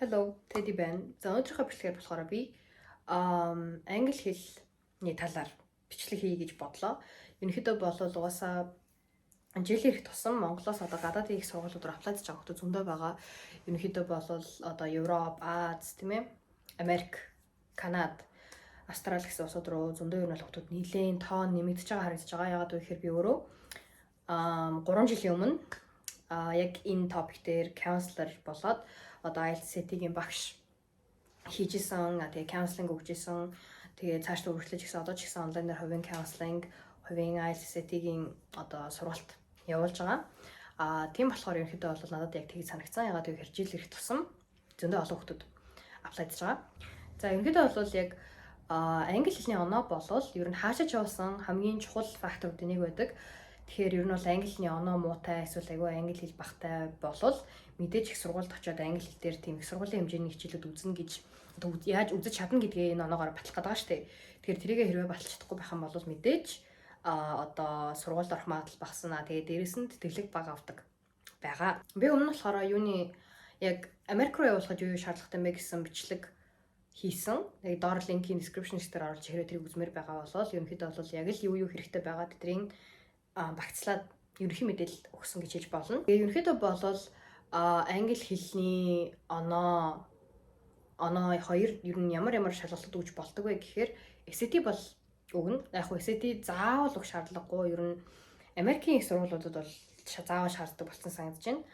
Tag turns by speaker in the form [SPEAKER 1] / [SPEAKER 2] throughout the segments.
[SPEAKER 1] Hello, Teddy байна. За, өнөөдрийнхөө бичлэгээр болохоор би англи хэлний талаар бичлэг хийе гэж бодлоо. Ерөнхийдөө бол угаасаа жил ирэх тусам Монголоос одоо гадаадын их сургуулиуд руу apply хийж байгаа хүмүүс зөндөө байгаа. Ерөнхийдөө бол одоо Европ, Ази, тийм ээ, Америк, Канада, Австрали гэсэн улсууд руу зөндөө ер нь бол хүмүүс нэлээд тоон нэмэгдэж байгаа харагдаж байгаа. Яагаад вэ гэхээр би өөрөө 3 жилийн өмнө яг энэ topic дээр counselor болоод одоо IELTS SAT-ийн багш хийж исэн, тэгээ counseling өгч исэн. Тэгээ цаашдаа үргэлжлэж гисэн, одоо ч гэсэн онлайнаар хувийн counseling, хувийн IELTS SAT-ийн одоо сургалт явуулж байгаа. Тийм болохоор ерөнхийдөө бол надад яг тэгж санагдсан. Яагаад гэвэл жил ирэх тусам зөндөө олон хүмүүс apply хийж байгаа. За, ерөнхийдөө бол яг англи хэлний оноо болвол ер нь хаашаач явсан хамгийн чухал факторуудын нэг байдаг. Тэгэхээр ер нь бол англи хэлний оноо муутай эсвэл айгүй англи хэл багтай болвол мэдээж их сургуульд очиод англи хэл дээр тийм их сургуулийн хэмжээний хичээлүүд үзнэ гэж, одоо яаж үзэж чадна гэдгээ энэ оноогоор батлах гэдэг байгаа шүү дээ. Тэгэхээр тэрийгэ хэрвээ баталж чадахгүй байх юм бол мэдээж одоо сургуульд орох магадлал багасна. Тэгээ дээрэс нь тэтгэлэг бага авдаг байгаа. Би өмнө нь болохоор юуны яг Америк руу явуулахад юу юу шаардлагатай юм бэ гэсэн бичлэг хийсэн. Яг доор линкийн description дээр оруулж, хэрвээ тэрийг үзмээр байгаа бол ерөнхийдөө бол яг л юу юу хэрэгтэй байгаа тэдний багцлаад ерөнхий мэдээлэл өгсөн гэж хэлж болно. Тэгээ ерөнхийдөө болвол англи хэлний оноо хоёр ер нь ямар ямар шалгалтууд өгч болдог вэ гэхээр SAT бол өгнө. Яг хөө SAT заавал өгөх шаардлагагүй. Ер нь Америкийн их сургуулиудад бол заавал шаарддаг болсон санагдаж байна.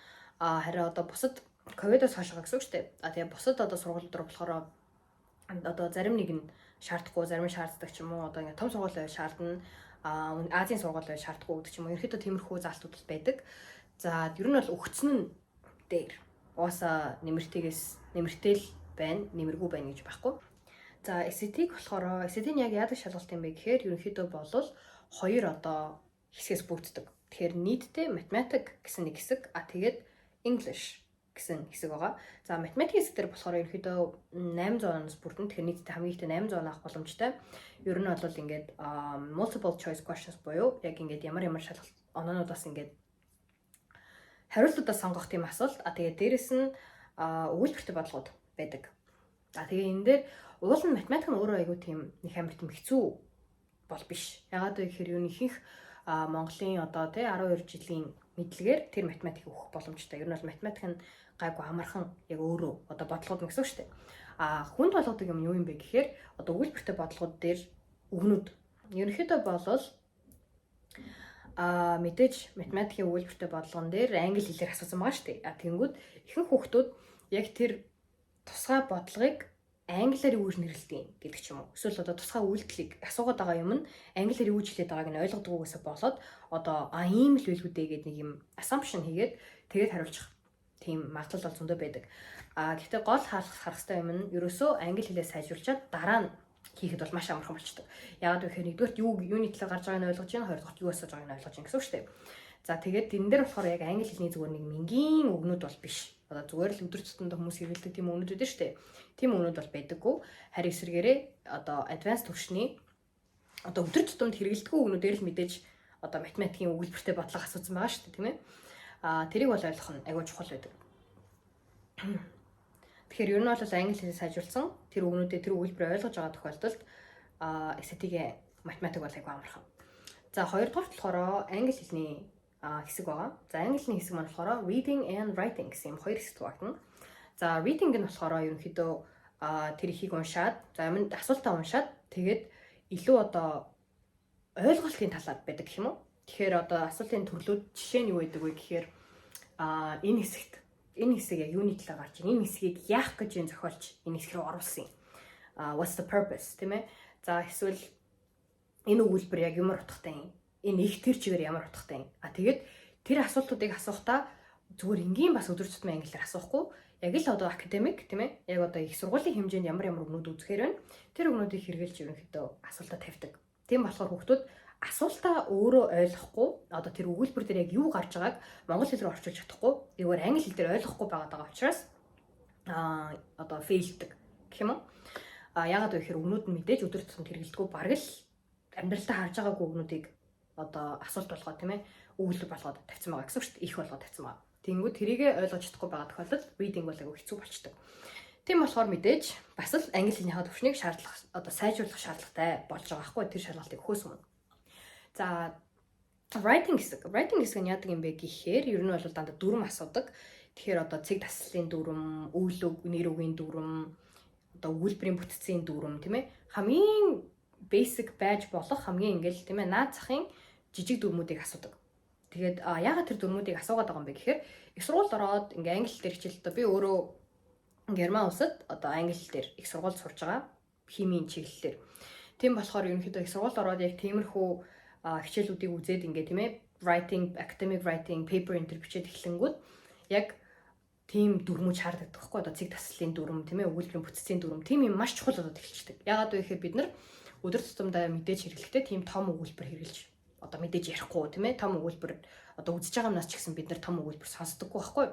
[SPEAKER 1] Харин одоо бусад ковидоос хойш байгаа гэсэн үг шүү дээ. Тэгээ бусад одоо сургуулиуд руу болохоор одоо зарим нэг нь шаардахгүй, зарим нь шаарддаг ч юм уу. Одоо ингээ том сургууль шаардна. Азийн сургууль шаардахгүй гэдэг ч юм уу. Ерөнхийдөө тиймэрхүү заалтууд бол байдаг. За, ер нь бол өгцөн нь дээр. Угаасаа нэмэртэйгээс нэмэртэй л байна, нэмэргүй байна гэж байхгүй. За, SAT-г болохоор SAT нь яг яадаг шалгалт юм бэ гэхээр ерөнхийдөө болвол хоёр одоо хэсгээс бүрддэг. Тэгэхээр нийтдээ математик гэсэн нэг хэсэг, тэгээд English гэсэн хэсэг байгаа. За, математикийн хэсэг дээр болохоор ерөнхийдөө 800-аас бүрдэн. Тэгэхээр нийтдээ хамгийн ихтэй 800 авах боломжтой. Ер нь бол ингээд multiple choice questions буюу яг ингээд ямар ямар шалгалт оноонуудаас ингээд хариултуудаа сонгох тийм асуулт. Тэгээд дээрэс нь өгүүлбэртэй бодлогод байдаг. Тэгээ энэ дээр уул нь математик нь өөрөө айгүй тийм нэг амар тийм хэцүү бол биш. Яагаад вэ гэхээр юу ихэнх Монголын одоо тий 12 жилийн мэдлэгээр тэр математик өгөх боломжтой. Ер нь бол математик нь гайгүй амархан, яг өөрөө одоо бодлогод нь гэсэн үг шүү дээ. Хүнд болгодог юм юу юм бэ гэхээр одоо өгүүлбэртэй бодлогод дээр үгнүүд. Ерөнхийдөө болвол мэдээж математикийн өгүүлбэртэй бодлогон дээр англи хэлээр асуусан байгаа шүү дээ. Тэнгүүд ихэнх хүүхдүүд яг тэр тусгай бодлогыг англиар юу гэж нэрлэдэг юм гэдэг ч юм уу. Эсвэл одоо тусгай үйлдэлийг асуугаад байгаа юм нь англиар юу гэж хэлээд байгааг нь ойлгодгүйгээсээ болоод одоо ийм л байлгүй дээ гэдэг нэг юм assumption хийгээд тэгээд хариулчих тийм магадлал бол зөндөө байдаг. Гэхдээ гол харах хэрэгтэй юм нь ерөөсөө англи хэлээ сайжруулчаад дараа нь хийхэд бол маш амархан болчдөг. Яагаад вэ гэхээр нэгдүгээрт юу юуны талаар гарч байгааг нь ойлгож байна, хоёрдугаарт юу асууж байгааг нь ойлгож байна гэсэн үг шүү дээ. За, тэгээд энэ дээр болохоор яг англи хэлний зүгээр нэг мингийн үгнүүд бол биш. Одоо зүгээр л өдөр тутамдаа хүмүүс хэрэглэдэг тийм үгнүүд байдаг шүү дээ. Тийм үгнүүд бол байдаггүй. Харин эсрэгээрээ одоо advanced түвшний одоо өдөр тутамд хэрэглэдэггүй үгнүүдээр л мэдээж одоо математикийн өгүүлбэртэй бодлого асуусан байгаа шүү дээ, тийм ээ. Тэрийг бол ойлгох нь айгүй чухал байдаг. Тэгэхээр ер нь бол англи хэлийг сайжруулсан тэр үгнүүдээ, тэр өгүүлбэрээ ойлгож байгаа тохиолдолд SAT-ийн математик бол айгүй амархан. За, хоёрдугаар болохоор англи хэлний хэсэг байгаа. За, англи хэлний хэсэг маань болохоор reading and writing гэсэн юм хоёр хэсэгт хуваагдана. За, reading нь болохоор ерөнхийдөө тэр ихийг уншаад, за асуултаа уншаад, тэгээд илүү одоо ойлголтын талаар байдаг гэх юм уу? Тэгэхээр одоо асуултын төрлүүд жишээ нь юу байдаг вэ гэхээр энэ хэсэгт энэ хэсэг яг юуны талаар гарч байна? Энэ хэсгийг яах гэж энэ зохиолч энэ хэсэг рүү оруулсан юм? What's the purpose, тийм ээ? За, эсвэл энэ өгүүлбэр яг ямар утгатай юм? Энэ их тэр чигээр ямар утгатай юм? Тэгээд тэр асуултуудыг асуухдаа зүгээр энгийн бас өдөр тутмын англиар асуухгүй, яг л одоо академик, тийм ээ? Яг одоо их сургуулийн хэмжээнд ямар ямар үгнүүд үзэхээр байна. Тэр үгнүүдийг хэрэглэж ерөнхийдөө асуултаа тавьдаг. Тийм болохоор хүүхдүүд асуултаа өөрөө ойлгохгүй, одоо тэр өгүүлбэр дээр яг юу гарч байгааг монгол хэл рүү орчуулж чадахгүй, зүгээр англи хэл дээр ойлгохгүй байгаад байгаа учраас одоо fail дэг гэх юм уу. Яагаад вэ гэхээр үгнүүд нь мэдээж өдөр тутамд хэрэглэдэггүй, бараг л амьдралдаа харж байгаагүй үгнүүдийг одоо асуулт болгоод, тийм ээ, өгүүлбэр болгоод тавьсан байгаа гэсэн үг шүү дээ. Их болгоод тавьсан байгаа. Тэнгүүд тэрийгэ ойлгож чадахгүй байгаа тохиолдолд reading бол айгүй хэцүү болчдөг. Тийм болохоор мэдээж бас л англи хэлнийхаа түвшнийг шаардлага одоо сайжруулах шаардлагатай болж байгаа байхгүй, тэр шалгалтыг өгөхөөс өмнө. За, writing хэсэг. Writing хэсэг нь яадаг юм бэ гэхээр ер нь бол дандаа дүрм асуудаг. Тэгэхээр одоо цэг таслалын дүрм, үйл үг, нэр үгийн дүрм, одоо өгүүлбэрийн бүтцийн дүрм, тийм ээ. Хамгийн basic байж болох, хамгийн ингээл, тийм ээ, наад захын жижиг дүрмүүдийг асуудаг. Тэгээд яагаад тэр дүрмүүдийг асуугаад байгаа юм бэ гэхээр их сургуульд ороод ингээ англи хэл дээр хичээл, одоо би өөрөө Герман улсад одоо англи хэл дээр их сургуульд сурж байгаа, химийн чиглэлээр. Тийм болохоор ерөнхийдөө их сургуульд ороод яг тиймэрхүү хичээлүүдийг үзээд ингээ, тийм ээ, writing, academic writing, paper энэ төр бичээд эхлэнгүүд яг тийм дүрмүүд шаардлагатай байхгүй, одоо цэг таслалын дүрм, тийм ээ, өгүүлбэрийн бүтцийн дүрм, тийм юм маш чухал болоод эхэлчихдэг. Яагаад вэ гэхээр бид нар өдөр тутамдаа мэдээж хэрэглэхдээ тийм том өгүүлбэр хэрэглэж одоо мэдээж ярихгүй, тийм ээ, том өгүүлбэр одоо үзэж байгаа юмнаас ч гэсэн бид нар том өгүүлбэр сонсдоггүй байхгүй.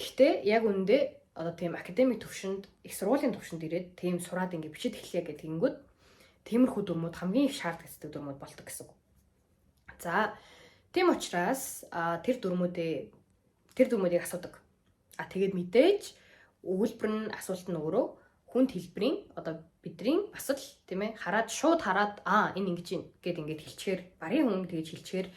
[SPEAKER 1] Гэхдээ яг үүндээ одоо тийм академик төвшөнд, их сургуулийн төвшөнд ирээд тийм сураад ингэ бичиж эхлэе гэдгийгүүд тиймэрхүү дүрмүүд хамгийн их шаардлагатай дүрмүүд болдог гэсэн үг. За, тийм учраас тэр дүрмүүдийг асуудаг. А тэгээд мэдээж өгүүлбэр нь, асуулт нь өөрөө хүнд хэлбэрийн одоо бидний бас л, тийм ээ, хараад, шууд хараад "Аа, энэ ингэж юм" гэд ингээд хэлчихээр, барын хүн тэгж хэлчихээр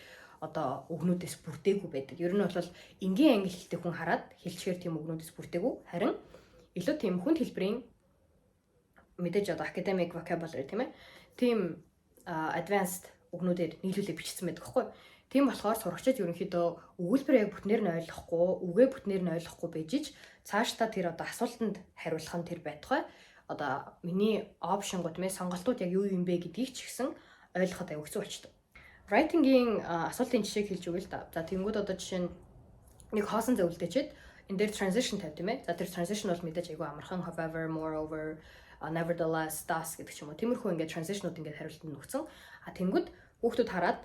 [SPEAKER 1] одоо үгнүүдээс бүрдээгүй байдаг. Ер нь бол энгийн англи хэлтэй хүн хараад хэлчихээр тийм үгнүүдээс бүрдээгүй. Харин илүү тийм хүнд хэлбэрийн, мэдээж одоо academic vocabulary, тийм ээ. Тийм advanced үгнүүдээр нийлүүлээ бичсэн байдаг байхгүй. Тийм болохоор сурагчид ерөнхийдөө өгүүлбэр яг бүтнээр нь ойлгохгүй, үгээ бүтнээр нь ойлгохгүй байж ич цаашдаа тэр одоо асуултанд хариулах нь тэр байтугай одоо миний option гууд мэ сонголтууд яг юу юм бэ гэдгийг ч гэсэн ойлгоход аягүй хэцүү болчдөг. Writing-ийн асуултын жишээг хэлж өгье л да. За, тэгэнгүүт одоо жишээ нь нэг хоосон зай үлдээчээд энэ дээр transition тавь, тийм ээ. За, тэр transition бол мэдээж айгүй амархан, however, moreover, nevertheless, thus гэдэг ч юм уу. Тиймэрхүү ингээд transition-ууд ингээд хариултанд өгсөн. А тэнгүүд хүүхдүүд хараад,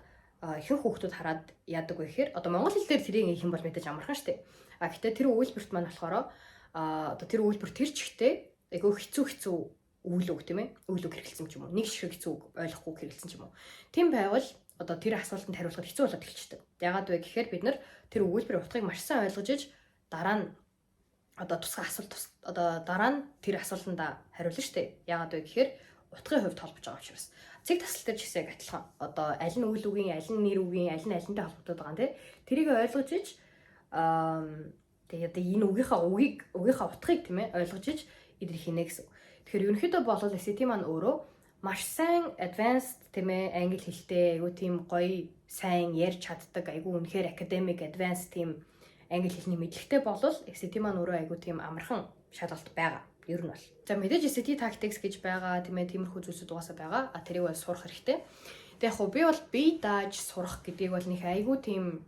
[SPEAKER 1] ихэнх хүүхдүүд хараад яадаг вэ гэхээр одоо монгол хэл дээр тэрийг хийх юм бол мэдээж амархан штэ. А гэтээ тэр өгүүлбэрт маань болохоор одоо тэр өгүүлбэр тэр чигтээ айгүй хэцүү хэцүү үйл үг, тийм ээ. Үйл үг хэрэглэсэн ч юм уу. Нэг шиг хэцүү үг, ойлгохгүй хэрэглэсэн ч юм уу. Тийм байвал одоо тэр асуултанд хариулахад хэцүү болоод эхэлчихдэг. Яагаад вэ гэхээр бид нар тэр өгүүлбэрийн утгыг маш сайн ойлгож иж дараа нь одоо тусгай асуулт, одоо дараа нь тэр асуултанд хариулна шүү дээ. Яагаад вэ гэхээр утгын хувьд холбож байгаа учраас. Цэг тасал дээр ч гэсэн яг адилхан. Одоо аль нь үйл үгийн, аль нь нэр үгийн, аль нь алинтай холбогдоод байгаа юм те. Тэрийг ойлгож иж тэгээ одоо энэ үгийнхаа үгийг, үгийнхаа утгыг, тийм ээ, ойлгож иж эдгээр хийнэ гэсэн. Тэгэхээр ерөнхийдөө бол SAT маань өөрөө маш сайн advanced, тийм ээ, англи хэлтэй, айгуу тийм гоё сайн ярьж чаддаг, айгуу үнэхээр academic advanced тийм англи хэлний мэдлэгтэй болвол SAT маань өөрөө айгуу тийм амархан шалгалт байгаа. Ер нь бол. За, мэдээж SAT tactics гэж байгаа, тийм ээ, тиймэрхүү зүйлсүүд угаасаа байгаа. А тэрийг бол сурах хэрэгтэй. Тэг яг хөө би бол бие дааж сурах гэдгийг бол нэг айгуу тийм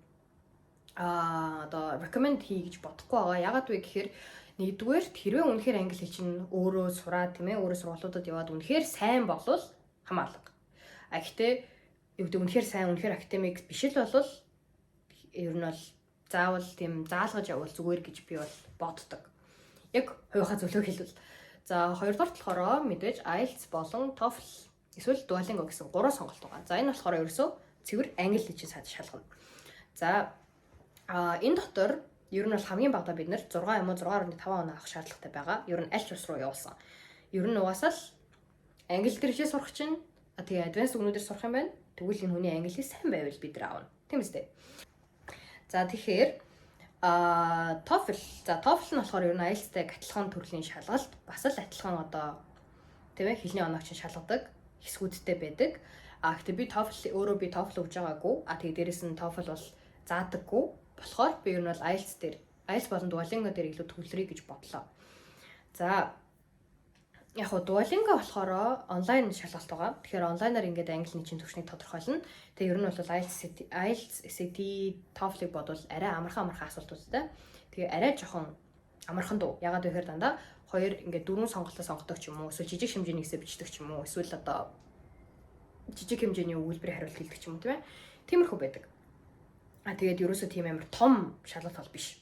[SPEAKER 1] одоо recommend хий гэж бодохгүй байгаа. Ягаад вэ гэхээр нэгдүгээр хэрвээ үнэхээр англи хэл чинь өөрөө сураад, тийм ээ, өөрөө сургуулиудад яваад үнэхээр сайн болвол хамаалга. А гэхдээ юу гэдэг, үнэхээр сайн, үнэхээр академик биш л болвол ер нь бол заавал тийм заалгаж явбал зүгээр гэж би бол боддог. Яг хувийнхаа зөвлөгөө хэлбэл. За, хоёрдугаар болохоор мэдээж IELTS болон TOEFL эсвэл Duolingo гэсэн гурван сонголт байгаа. За, энэ болохоор ерөөсөө цэвэр англи хэлний сад шалгана. За, энэ дотор ер нь бол хамгийн багадаа бид нар 6 юм уу 6.5 оноо авах шаардлагатай байгаа. Ер нь аль ч улс руу явуулсан. Ер нь угаасаа л англи дээр хичээл сурах чинь тэгээ advanced үгнүүдээр сурах юм байна. Тэгвэл энэ хүний англи хэл сайн байвал бид нар аавна. Тийм үстэй. За, тэгэхээр TOEFL. За, TOEFL нь болохоор ер нь IELTS-тэй адилхан төрлийн шалгалт, бас л адилхан одоо, тийм ээ, хэлний оноог чинь шалгадаг хэсгүүдтэй байдаг. А гэхдээ би TOEFL өөрөө, би TOEFL өгж байгаагүй. А тэгээ дээрэс нь TOEFL бол заадаггүй. Болохоор би ер нь бол IELTS дээр, IELTS болон Duolingo дээр илүү төвлөрье гэж бодлоо. За, яг хуу Duolingo болохоор онлайн шалгалт байгаа. Тэгэхээр онлайнаар ингээд англи хэлний түвшнийг тодорхойлно. Тэгээ ер нь бол IELTS, SAT, TOEFL-ыг бодвол арай амархан амархан асуултуудтай. Тэгээ арай жоохон амархан дуу. Ягаад вэ гэхээр дандаа хоёр ингээд дөрвөн сонголтоо сонгодог ч юм уу, эсвэл жижиг хэмжээний хэсэг бичдэг ч юм уу, эсвэл одоо жижиг хэмжээний өгүүлбэрийн хариулт хэлдэг ч юм уу, тийм ээ. Тиймэрхүү байдаг. А тэгээд ерөөсөө тийм амар том шалгалт бол биш.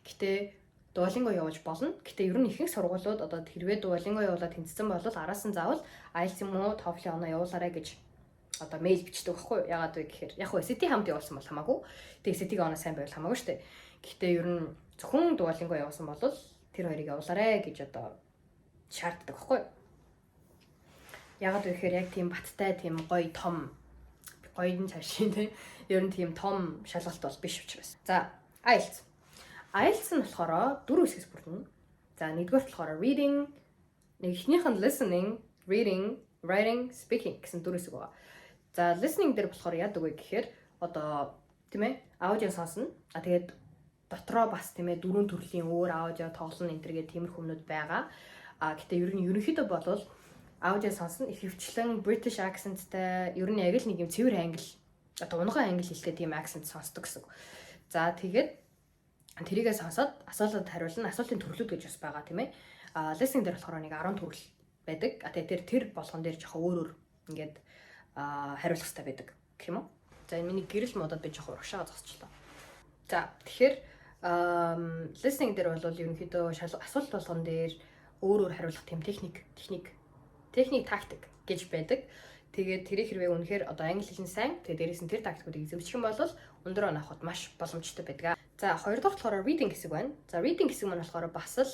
[SPEAKER 1] Гэтэ Duolingo явуулж болно. Гэтэ ер нь ихэнх сургуулиуд одоо хэрвээ Duolingo явуулаад тэнцсэн бол араас нь заавал IELTS юм уу TOEFL-ийн оноо явуулаарай гэж одоо мэйл бичдэг байхгүй юу? Ягаад вэ гэхээр яг хөө SAT хамт явуулсан бол хамаагүй. Тэгээ SAT-ийн оноо сайн байвал хамаагүй шүү дээ. Гэхдээ ер нь зөвхөн Duolingo явуулсан бол Тэр хоёрыг явуулаарэ гэж одоо шаарддаг байхгүй юу? Ягаад вэ гэхээр яг тийм баттай, тийм гоё том, гоё нь цаашийн тийм ер нь тийм том шалгалт бол биш учраас. За, IELTS. IELTS нь болохоор дөрөв хэсгээс бүрдэнэ. За, нэгдүгээр болохоор reading, нэг эхнийх нь listening, reading, writing, speaking гэсэн дөрөв хэсэг байгаа. За, listening дээр болохоор яадаг вэ гэхээр одоо, тийм ээ, аудио сонсно. А тэгээд дотроо бас, тийм ээ, дөрвөн төрлийн өөр аудио тоглоно энэ төргээд тиймэрхүү юмнууд байгаа. А гэтээ ер нь ерөнхийдөө болвол аудио сонсно, ихэвчлэн British accentтай, ер нь яг л нэг юм цэвэр англи, одоо унган англи хэлтэй тийм accent сонсдог гэсэн. За, тэгээд тэрийгээ сонсоод асуултад хариулна. Асуултын төрлүүд гэж бас байгаа, тийм ээ. А listening дээр болохоор нэг 10 төрөл байдаг. А тэгээд тэр болгон дээр жоохон өөр өөр ингээд хариулах хэрэгтэй байдаг гэх юм уу. За, энэ миний гэрэл муудад би жоохон урагшаага зогсчлоо. За, тэгэхээр listening дээр бол ерөнхийдөө асуулт болгон дээр өөр өөр хариулах тийм техник тактик гэж байдаг. Тэгээд тэрийг хэрвээ үнэхээр одоо англи хэл нь сайн, тэгээд дээрээс нь тэр тактикуудыг эзэмших юм бол өндөр он авахд маш боломжтой байдаг. За, хоёр дахь болохоор reading хэсэг байна. За, reading хэсэг маань болохоор бас л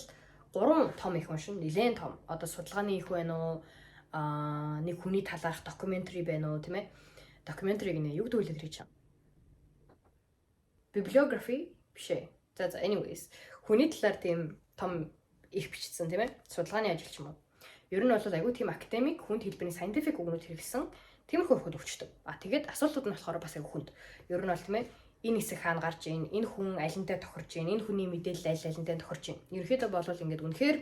[SPEAKER 1] гурван том их уншин, нэлээд том. Одоо судалгааны их байна уу? Нэг хүний талаарх documentary байна уу, тийм ээ? Documentary гэнэ, юу гэдэг вэ тэр чинь? Bibliography биш ээ. За, anyways, хүний талаар тийм том их бичсэн, тийм ээ? Судалгааны ажил ч юм уу. Ер нь бол айгүй тийм академик, хүнд хэлбэрийн scientific үгнүүд хэрэглэсэн тиймэрхүү ихээр өгчдөг. А тэгээд асуултууд нь болохоор бас айгүй хүнд. Ер нь бол, тийм ээ, энэ хэсэг хаана гарч ийн, энэ хүн алинтай тохирч ийн, энэ хүний мэдээлэл аль алинтай тохирч ийн. Ерөнхийдөө бол ингээд үнэхээр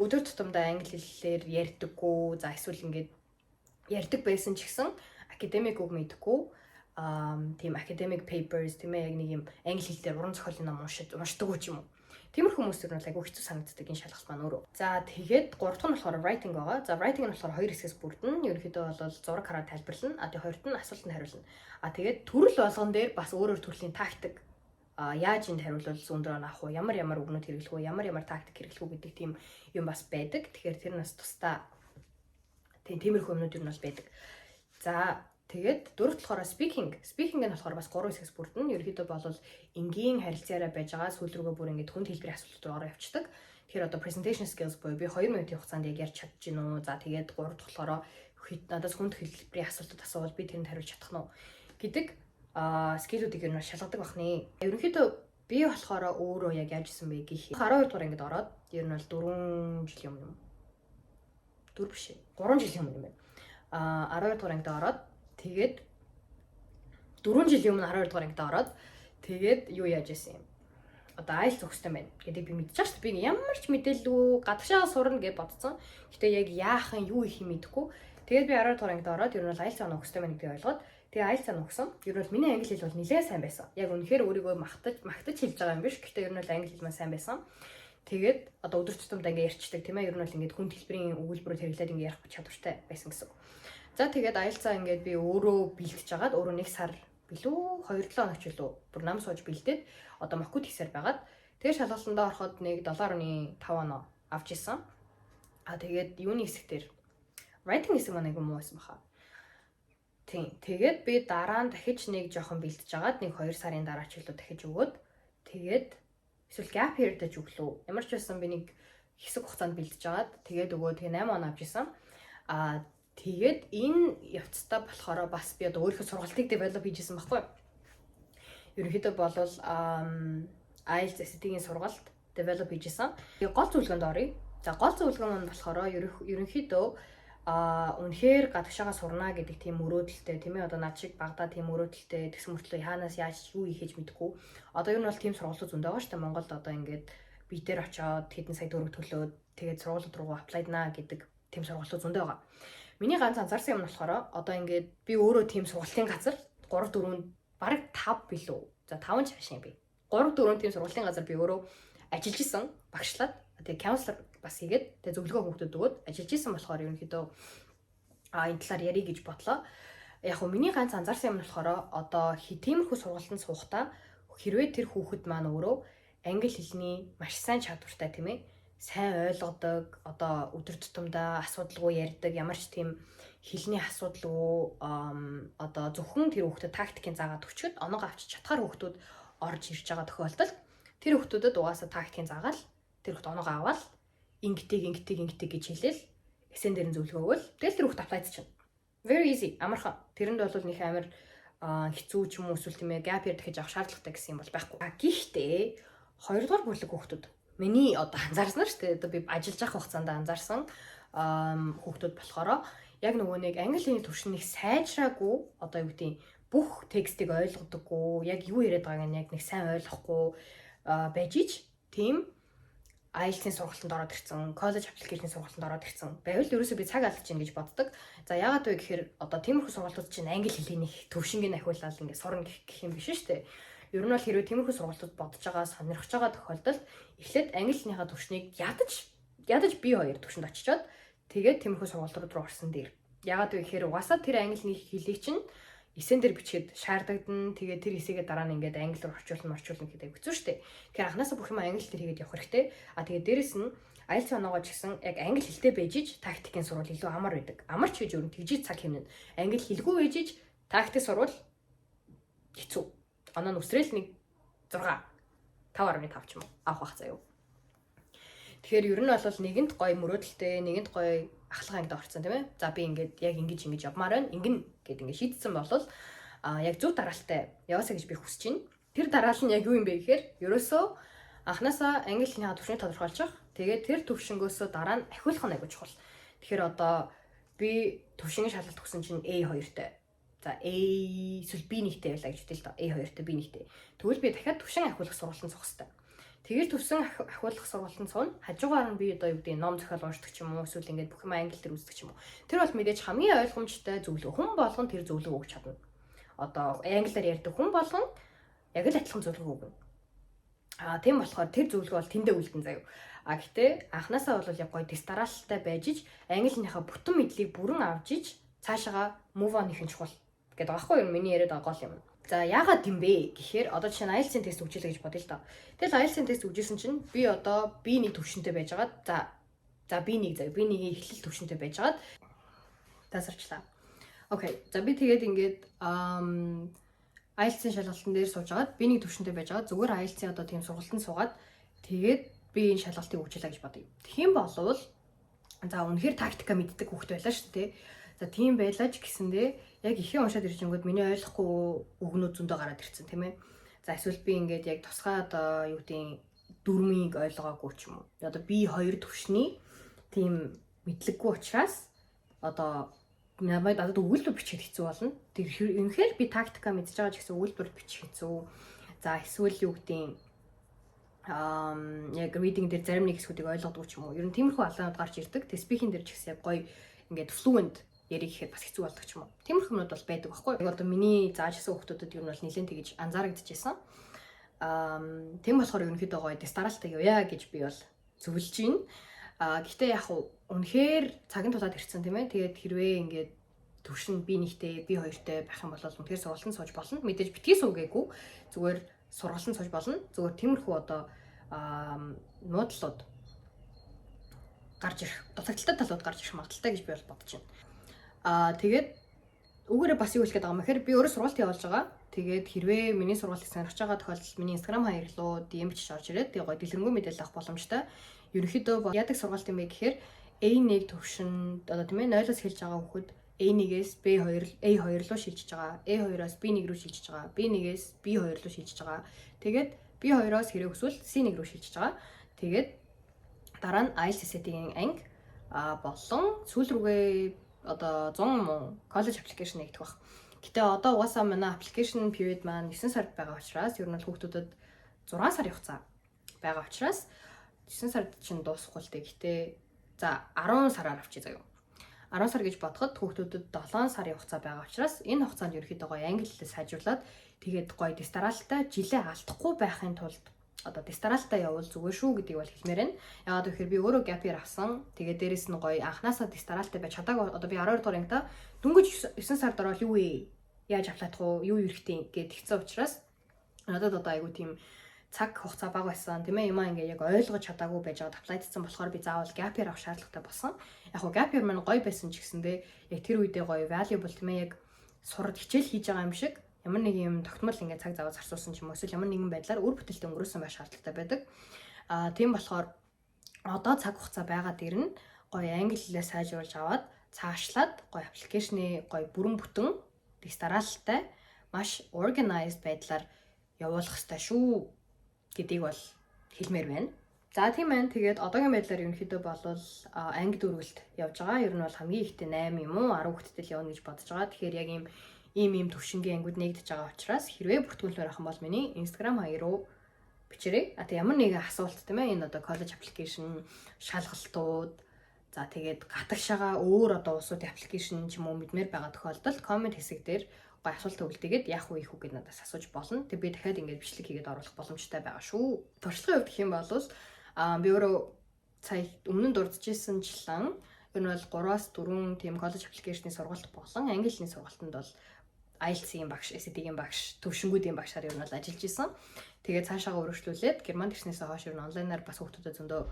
[SPEAKER 1] өдөр тутамдаа англи хэлээр ярьдаггүй, за эсвэл ингээд ярьдаг байсан ч гэсэн академик үг мэдэхгүй, тийм academic papers, тийм ээ, яг нэг юм англи хэл дээр уран зохиолын ном уншдаг ч юм уу. Тиймэрхүү хүмүүс ер нь айгүй хэцүү санагддаг энэ шалгалт маань өөрөө. За, тэгээд гурав дахь нь болохоор writing байгаа. За, writing нь болохоор хоёр хэсгээс бүрдэнэ. Ерөнхийдөө бол зураг хараад тайлбарлана. А тэгээд хоёрт нь асуултанд хариулна. А тэгээд төрөл болгон дээр бас өөр өөр төрлийн тактик, яаж энд хариулвал өндөр он авах уу, ямар ямар үгнүүд хэрэглэх үү, ямар ямар тактик хэрэглэх үү гэдэг тийм юм бас байдаг. Тэгэхээр тэр нь бас тусдаа тиймэрхүү юмнууд ер нь бол байдаг. За, тэгээд дөрөвт болохоор speaking. Speaking нь болохоор бас гурван хэсгээс бүрдэнэ. Ерөнхийдөө бол энгийн харилцаараа байж байгаа, сүүл рүүгээ бүр ингээд хүнд хэлбэрийн асуултууд руу ороо явцдаг. Тэгэхээр одоо presentation skills буюу би 2 минутын хугацаанд яг ярьж чадж гин үү? За, тэгээд гурав дахь болохоор надаас хүнд хэлбэрийн асуултууд асуувал би тэрэнд хариулж чадах нь уу гэдэг skill үүдийг ер нь шалгадаг бахны. Ерөнхийдөө би болохоор өөрөө яг яаж исэн бэ гэх 12 дугаар ангид ороод, ер нь бол 4 жилийн өмнө юм. 4 биш ээ. 3 жилийн өмнө юм байна. 12 дугаар ангид ороод, тэгээд 4 жилийн өмнө 12 дугаар ангид ороод, тэгээд юу яаж исэн юм. Одоо IELTS өгөх хэрэгтэй байна гэдэг би мэдчихэж шүү дээ. Би ямар ч мэдээлэлгүй гадагшаа сурна гэж бодсон. Гэтэ яг яахан юу их юм мэдэхгүй. Тэгээд би 12 дугаар ангид ороод ер нь бол IELTS оноо өгөх хэрэгтэй байна гэдгийг ойлгоод, тэгээ IELTS оноо өгсөн. Ер нь бол миний англи хэл бол нэлээд сайн байсан. Яг үнэхээр өөрийгөө махтаж махтаж хэлж байгаа юм биш. Гэтэ ер нь бол англи хэл маань сайн байсан. Тэгээд одоо өдөр тутамд ингээ ярьцдаг, тийм ээ. Ер нь бол ингээд хүнд хэлбэрийн өгүүлбэрүүд хэрэглээд ингээ ярих чадвартай байсан гэсэн. За, тэгээд IELTS аа ингээд би өөрөө бэлтэж хагаад, өөрөө нэг сар билүү, 2-7 хоног ч билүү бүр нам сууж бэлдээд, одоо mock хийсээр байгаад, тэгээд шалгалтандаа ороход нэг 7.5 оноо авч исэн. А тэгээд юуны хэсэг дээр, writing хэсэг маань айгүй муу байсан баха. Тийм. Тэгээд би дараа нь дахиж нэг жоохон бэлтэж агаад, нэг 2 сарын дараа ч илүү дахиж өгөөд, тэгээд эсвэл gap year дэж өглөө. Ямар ч байсан би нэг хэсэг хугацаанд бэлтэж агаад, тэгээд өгөө, тэгээ 8 оноо авч исэн. А тэгээд энэ явцдаа болохоор бас би одоо өөрийнхөө сургалтыг develop хийжсэн байхгүй юу? Ерөнхийдөө болвол IELTS SAT-ийн сургалт develop хийжсэн. Гол зөвлөгөөнд оръё. За, гол зөвлөгөө нь болохоор ерөнхийдөө үнэхээр гадагшаага сурнаа гэдэг тийм мөрөөдөлтэй, тийм ээ, одоо над шиг багадаа тийм мөрөөдөлтэй тэгсэн мөртлөө хаанаас яаж юу хийхэж мэдэхгүй. Одоо ер нь бол тийм сургуулиуд зөндөө байгаа шүү дээ. Монголд одоо ингээд биетээр очиод хэдэн сая төгрөг төлөөд, тэгээд сургуулиуд руу apply дна гэдэг тийм сургуулиуд зөндөө байгаа. Миний ганц анзаарсан юм нь болохоор одоо ингээд би өөрөө тийм сургалтын газар 3 4, бараг 5 билүү. За, 5 ч хашаа би. 3 4 тийм сургалтын газар би өөрөө ажиллаж исэн, багшлаад, тэгээ counselor бас хийгээд, тэгээ зөвлөгөө хүүхдүүд өгөөд ажиллаж исэн болохоор ерөнхийдөө энэ талаар ярих гэж бодлоо. Яг хөө миний ганц анзаарсан юм нь болохоор одоо тиймэрхүү сургалтанд суухдаа хэрвээ тэр хүүхэд маань өөрөө англи хэлний маш сайн чадвартай, тийм ээ, сайн ойлгодог, одоо өдөр тутамдаа асуудалгүй ярьдаг, ямар ч тийм хэлний асуудалгүй, одоо зөвхөн тэр хүүхдэд тактикийн заагаад өчгöd оноогоо авчиж чадхаар хүүхдүүд орж ирж байгаа тохиолдолд тэр хүүхдүүдэд угаасаа тактикийн заагаал Тэр хүүхд оноогоо аваад ингэдэг, ингэдэг, ингэдэг гэж хэлээл эсэн дээр нь зөвлөгөө өгөөл. Тэгэл тэр хүүхд apply чинь. Very easy. Амархан. Тэрэнд бол нэг амар хэцүү ч юм уу, эсвэл, тийм ээ, gap year дахиж авах шаардлагатай гэсэн юм бол байхгүй. А гэхдээ хоёрдугаар бүлэг хүүхдүүд, миний одоо анзаарсан шүү дээ. Одоо би ажиллаж явах хугацаанд анзаарсан хүүхдүүд болохоор яг нөгөө нэг англи хэлний түвшин нэг сайжраагүй, одоо юу гэдэг, бүх текстийг ойлгодоггүй, яг юу яриад байгааг нь яг нэг сайн ойлгохгүй байж ич тийм IELTS-ийн сургалтанд ороод ирсэн, college application-ийн сургалтанд ороод ирсэн байвал ерөөсөө би цаг алдаж байна гэж боддог. За, яагаад вэ гэхээр одоо тиймэрхүү сургалтууд чинь англи хэлний нэг төвшингийг ахиулаад ингээд сурна гэх юм биш шүү дээ. Ер нь бол хэрвээ тиймэрхүү сургалтууд бодож байгаа, сонирхож байгаа тохиолдолд эхлээд англи хэлнийхаа төвшнийг ядаж B2 төвшөнд очичоод тэгээд тиймэрхүү сургалтууд руу орсон дээр. Яагаад вэ гэхээр угаасаа тэр англи хэлийг чинь эсэн дээр бичгээд шаардагдана. Тэгээд тэр хэсгээ дараа нь ингээд англи руу орчуулна гэдэг хэцүү шүү дээ. Тэгэхээр анхнаасаа бүх юм англи дээр хийгээд явах хэрэгтэй. А тэгээд дээрэс нь IELTS оноогоо ч гэсэн яг англи хэлтэй байж ич тактикийн сурвал илүү амар байдаг. Амар ч гэж өөр нь тэгжиж цаг хэмнэн. Англи хэлгүй байж ич тактик сурвал хэцүү. Оноо нь өсрөөл нэг 6, 5.5 ч юм уу авах бах заяа. Тэгэхээр ер нь бол нэгэнд гоё мөрөөдөлтэй, нэгэнд гоё ахлах ангид орцсон, тийм ээ. За, би ингээд яг ингэж ингэж явмаар байна. Ингэн гэд ингээд шийдсэн бол яг зөв дараалалтай яваасаа гэж би хүсэж байна. Тэр дараалал нь яг юу юм бэ гэхээр ерөөсөө анханасаа англи хэлний түвшнийг тодорхойлчих. Тэгээд тэр түвшингөөсөө дараа нь ахиулах нь айгүй чухал. Тэгэхээр одоо би түвшингийн шалгалт өгсөн чинь A2-тай. За, A эсвэл B1-тэй байлаа гэж үтэл л доо. A2-тай, B1-тэй. Тэгвэл би дахиад түвшин ахиулах сургалтанд суух хэрэгтэй. Тэгээд төвсөн ахиулах сургалтанд сууна. Хажуугаар нь би одоо юу гэдэг, ном зохиол уншдаг ч юм уу, эсвэл ингээд бүх юм англи дээр үздэг ч юм уу. Тэр бол мэдээж хамгийн ойлгомжтой зөвлөгөө. Хүн болгон тэр зөвлөгөө өгч чадна. Одоо англиар ярьдаг хүн болгон яг л адилхан зөвлөгөө өгнө. А тийм болохоор тэр зөвлөгөө бол тэндээ үлдэн заяа. А гэтээ анханасаа бол яг гоё тест дараалалтай байж ич английнхаа бүтэн мэдлийг бүрэн авч ич цаашаага move on хийх нь чухал гэдэг байгаа байхгүй юу? Миний яриад байгаа гол юм. За, яагаад юм бэ гэхээр одоо жишээ нь IELTS-ийн тест өгч илээ гэж бодъё л доо. Тэгэл IELTS-ийн тест өгчээсэн чинь би одоо B1 төвшөнтэй байжгаад, за B1 заяа, B1-ийн эхлэл төвшөнтэй байжгаад тасарчлаа. Okay. За, би тэгээд ингээд IELTS-ийн шалгалтын дээр сууж агаад B1 төвшөнтэй байжгаад зүгээр IELTS-ийн одоо тийм сургалтанд суугаад тэгээд би энэ шалгалтыг өгч илаа гэж бодъё. Тэгэх юм болвол, за, үнэхээр тактика мэддэг хүүхэд байлаа шүү дээ. За, тийм байлаа ч гэсэндээ яг ихэн уншаад ирж ингүүд миний ойлгохгүй үгнүүд зөндөө гараад ирсэн, тийм ээ. За, эсвэл би ингээд яг тусгай одоо юу гэдгийг дүрмийг ойлгоогүй ч юм уу. Одоо би хоёр төвшний тийм мэдлэггүй учраас одоо намайг надад өгүүлбэр бичихэд хэцүү болно. Тэр үнэхээр би тактика мэдж байгаа ч гэсэн өгүүлбэр бичих хэцүү. За, эсвэл юу гэдгийг яг reading дээр зарим нэг хэсгүүдийг ойлгодгүй ч юм уу. Ер нь тиймэрхүү алдаанууд гарч ирдэг. Тэг speaking дээр ч гэсэн яг гоё ингээд fluent ярих гэхэд бас хэцүү болдог ч юм уу. Тиймэрхүү юмнууд бол байдаг байхгүй. Яг одоо миний зааж исэн хүмүүсүүдэд ер нь бол нэлээд тэгэж анзаарагдчихсан. Тийм болохоор ерөнхийдөө гоё тест дараалалтай явъя гэж би бол зөвлөж байна. А гэхдээ яг хуу үнэхээр цагийн тулаад ирсэн, тийм ээ. Тэгээд хэрвээ ингээд төвшин B1-тэй, B2-тэй байх юм бол үнэхээр сургалтанд сууж болно. Мэдээж битгий суу гээгүй. Зүгээр сургалтанд сууж болно. Зүгээр тиймэрхүү одоо нуудлууд гарч ирэх, дутагдалтай талууд гарч ирэх магадлалтай гэж би бол бодож байна. Аа, тэгээд үүгээрээ бас юу хэлэх гээд байгаа юм гэхээр би өөрөө сургалт явуулж байгаа. Тэгээд хэрвээ миний сургалтыг сонирхож байгаа тохиолдолд миний Instagram хаяг руу DM бичиж орж ирээд тэгээ гоё дэлгэрэнгүй мэдээлэл авах боломжтой. Ерөнхийдөө яадаг сургалт юм бэ гэхээр A1 төвшөнд одоо, тийм ээ, 0-оос эхэлж байгаа хүүхэд A1-ээс B2, A2 руу шилжиж байгаа. A2-оос B1 рүү шилжиж байгаа. B1-ээс B2 руу шилжиж байгаа. Тэгээд B2-оос хэрэг өсвөл C1 рүү шилжиж байгаа. Тэгээд дараа нь IELTS SAT-ийн анги болон сүүл рүүгээ одоо 100 мөн college application нэгдэх баг. Гэтэ одоо угаасаа манай application period маань 9 сард байгаа учраас ер нь бол хүүхдүүдэд 6 сарын хугацаа байгаа учраас 9 сард чинь дуусахгүй л дээ. Гэтэ за 10 сараар авчи заяа. 10 сар гэж бодоход хүүхдүүдэд 7 сарын хугацаа байгаа учраас энэ хугацаанд ерөөхдөө гоё англи хэлээ сайжруулад тэгээд гоё тест дараалалтай жилээ алдахгүй байхын тулд одоо тест дараалалтай явбал зүгээр шүү гэдгийг бол хэлмээр байна. Яагаад гэвэл би өөрөө gap year авсан. Тэгээд дээрэс нь гоё анханасаа тест дараалалтай байж чадаагүй. Одоо би 12 дугаар ангита дөнгөж 9 сард ороод юу вэ? Яаж apply дах уу? Юу хэрэгтэй гэд тэгсэн учраас надад одоо айгүй тийм цаг хугацаа бага байсан, тийм ээ, юмаа ингээ яг ойлгож чадаагүй байж байгаад apply дсан болохоор би заавал gap year авах шаардлагатай болсон. Яг хуу gap year маань гоё байсан ч гэсэндээ яг тэр үедээ гоё valuable, тийм ээ, яг сурад хичээл хийж байгаа юм шиг ямар нэг юм тогтмол ингээ цаг зав зарцуулсан ч юм уу, эсвэл ямар нэгэн байдлаар үр бүтээлтэй өнгөрөөсөн байх шаардлагатай байдаг. А тийм болохоор Одоо цаг хугацаа байгаа дэр нь гоё англи хэлээ сайжруулж аваад, цаашлаад гоё application ы гоё бүрэн бүтэн дэс дараалалтай, маш organized байдлаар явуулах хэрэгтэй шүү гэдгийг бол хэлмээр байна. За, тийм байна. Тэгээд одоогийн байдлаар ерөнхийдөө болвол анги дөрвөлт явж байгаа. Ер нь бол хамгийн ихтэй 8 юм уу, 10 хүүхэдтэй л явна гэж бодож байгаа. Тэгэхээр яг ийм ийм ийм төвшингийн ангиуд нэгдэж байгаа учраас хэрвээ бүртгүүлмээр байх юм бол миний Instagram хаяг руу бичээрэй. А тэг ямар нэгэн асуулт, тийм ээ, энэ одоо college application, шалгалтууд, за тэгээд гадагшаага өөр одоо улсуудын application ч юм уу мэдмээр байгаа тохиолдолд comment хэсэг дээр гой асуулт үлдээгээд, яах вэ, их үү гэд надаас асууж болно. Тэг би дахиад ингэж бичлэг хийгээд оруулах боломжтой байгаа шүү. Туршлагын хувьд гэх юм бол би өөрөө сая өмнө нь дурдчихсанчлан ер нь бол 3-аас 4 тийм college application -ы сургалт болон англи хэлний сургалтанд бол IELTS-ийн багш, SAT-ийн багш, төвшингүүдийн багшаар ер нь бол ажиллаж исэн. Тэгээд цаашаага өргөжлүүлээд Германд ирснээсээ хойш ер нь онлайнаар бас хүүхдүүдэд зөндөө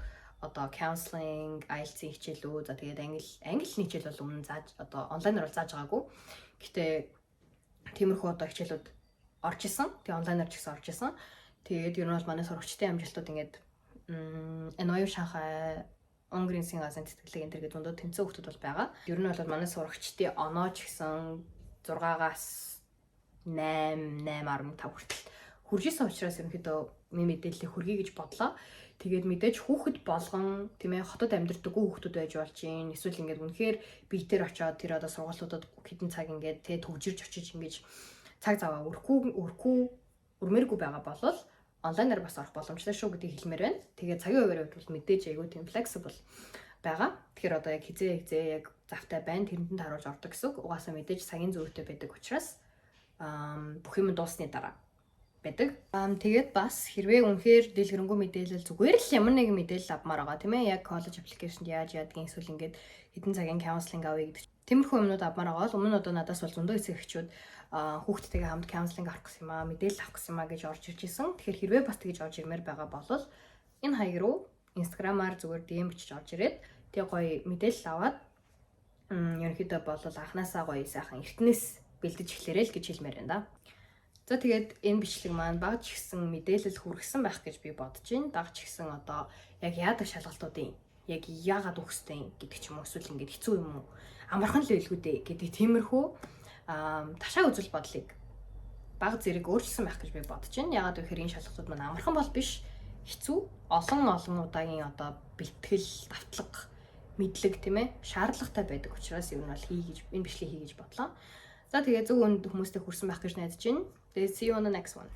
[SPEAKER 1] одоо counseling, IELTS-ийн хичээлүүд, за тэгээд англи хэлний хичээл бол өмнө зааж, одоо онлайнаар бол зааж байгаагүй. Гэтэ тиймэрхүү одоо хичээлүүд орж исэн. Тэгээ онлайнаар ч гэсэн орж исэн. Тэгээд ер нь бол манай сурагчдын амжилтууд ингээд NYU Шанхай, Унгарын засгийн газрын тэтгэлэг энэ төр гэдэг зөндөө тэнцэн хүүхдүүд бол байгаа. Ер нь бол манай сурагчдын оноо ч гэсэн 6-аас 8, 8.5 хүртэл хүрж исэн учраас ерөнхийдөө мэдээллийг хүргэе гэж бодлоо. Тэгээд мэдээж хүүхэд болгон, тийм ээ, хотод амьдардаггүй хүүхдүүд байж болж гин. Эсвэл ингээд үнэхээр биетээр очиод тэр одоо сургуулиудад хэдэн цаг ингээд тэ төвжирч очиж ингэж цаг заваа өрөхгүй өрөхгүй өрмээргүй байгаа болол онлайнаар бас орох боломжтой шүү гэдгийг хэлмээр байна. Тэгээд цагийн хуваарь хувьд бол мэдээж айгүй тийм flexible байгаа. Тэгэхээр одоо яг хизээ хизээ яг завтай байна, тэрэнд нь тааруулж ордог гэсэн үг. Угаасаа мэдээж цагийн зөрүүтэй байдаг учраас бүх юм дуусны дараа байдаг. Тэгээд бас хэрвээ үнэхээр дэлгэрэнгүй мэдээлэл, зүгээр л ямар нэгэн мэдээлэл авмаар байгаа, тийм ээ, яг college application-д яаж яадгийг, эсвэл ингээд хэдэн цагийн counseling авъя гэдэг. Тиймэрхүү юмнууд авмаар байгаа бол өмнө нь одоо надаас бол зөндөө эцэг эхчүүд хүүхдтэйгээ хамт counseling авах гэсэн юм аа, мэдээлэл авах гэсэн юм аа гэж орж ирж исэн. Тэгэхээр хэрвээ бас тэгж орж ирмээр байгаа бол энэ хаяг руу Instagram-аар зүгээр DM бичиж орж ирээд, тэгээ гоё мэдээлэл аваад, ерөнхийдөө бол анханасаа гоё сайхан эртнээс бэлдэж эхлээрэй л гэж хэлмээр байна да. За, тэгээд энэ бичлэг маань бага ч гэсэн мэдээлэл хүргэсэн байх гэж би бодож байна. Бага ч гэсэн одоо яг яадаг шалгалтуудын яг яагаад өгөх ёстой гэдэг ч юм уу, эсвэл ингээд хэцүү юм уу, амархан л байлгүй дээ гэдэг тиймэрхүү ташаа үзэл бодлыг бага зэрэг өөрчилсөн байх гэж би бодож байна. Яагаад гэвэл энэ шалгалтууд маань амархан бол биш, хэцүү, олон олон удаагийн одоо бэлтгэл, давтлага, мэдлэг, тийм ээ, шаардлагатай байдаг учраас ер нь бол хий гэж энэ бичлэгийг хий гэж бодлоо. За, тэгээ зөв үнд хүмүүстэй хүрсэн байх гэж найдаж байна. Тэгээд see you on the next one.